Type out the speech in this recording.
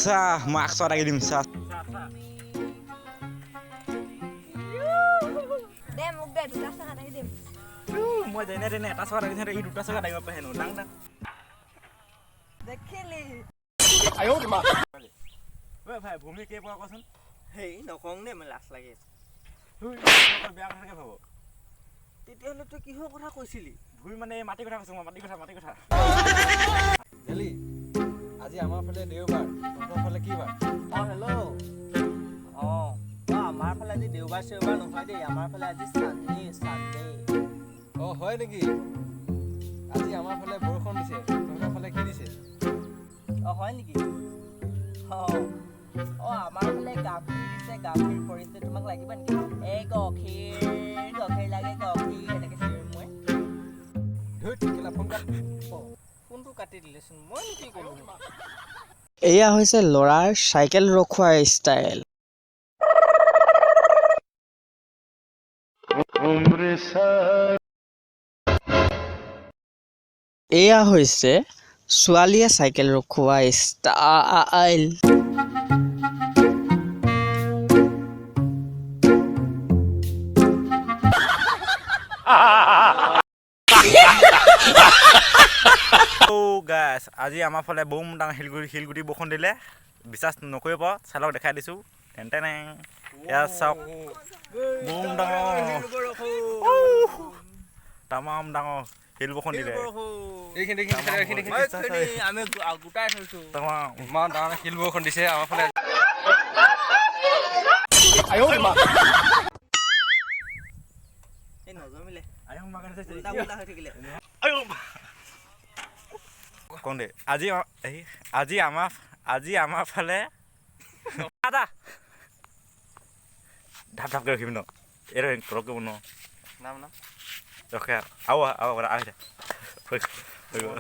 চা, মই আগ চকা দাঙি দিম, চা। দে, মোক দে, দুটা চকা দাঙি দিম। মই যেনে তেনে এটা চকা দাঙিছে, ই দুটা চকা দাঙিব পাৰে হেনো। দাং দাং। দেখিলি? ঐ ভাই, ভূমি কেই পোৱা কচোন? হেই, নকওঁ দেই, মোৰ লাজ লাগে। বেয়া কথাকে ভাব। তেতিয়াহ'লে তই কিহৰ কথা কৈছিলি? ভূমি মানে এই মাটিৰ কথা কৈছোঁ মই, মাটিৰ কথা, মাটিৰ কথা। জেলি, আজি আমাৰ ফালে দেওবাৰ, তহঁতৰ ফালে কি বাৰ? অঁ, হেল্ল'। অঁ অঁ আমাৰ ফালে আজি দেওবাৰ চেওবাৰ নহয় দেই, আমাৰ ফালে আজি চানডে, চানডে। অঁ, হয় নেকি? আজি আমাৰ ফালে বৰষুণ দিছে, তহঁতৰ ফালে কি দিছে? অঁ, হয় নেকি? অঁ অঁ আমাৰ ফালে গাখীৰ দিছে, গাখীৰ পৰিছে। তোমাক লাগিব নেকি? এই গাখীৰ, গাখীৰ লাগে, গাখীৰ, এনেকৈ চিঞৰিম মই। ধুত কেলা, ফোন কাট। অঁ, ফোনটো কাটি দিলেচোন, মইনো কি ক'লোঁ? এয়া হৈছে ল'ৰাৰ চাইকেল ৰখোৱাৰ ষ্টাইল। এয়া হৈছে ছোৱালীয়ে চাইকেল ৰখোৱা ষ্টাইল। গাইছ, আজি আমাৰ ফালে বম ডাঙৰ শিলগুটি, শিলগুটি বৰষুণ দিলে। বিশ্বাস নকৰিব, চালক দেখাই দিছোঁ। টেন টেন, এয়া চাওক, বম ডাঙৰ, তামাম ডাঙৰ শিল বৰষুণ দিলে। এইখিনি, এইখিনি, এইখিনি, এইখিনি। আমি গোটাই থৈছোঁ। তামাম। ইমান ডাঙৰ শিল বৰষুণ দিছে আমাৰ ফালে। এই নজমিলে, উল্টা পুল্টা হৈ থাকিলে। কওঁ দে, আজি এই আজি আমাৰ ফালে দাদা ঢাপ ঢাপকৈ ৰখিবি ন, এইটো ৰখিব ন। নাম নাম। ৰখে আৰু আৰু আহি হৈ গ'ল, হৈ গ'ল।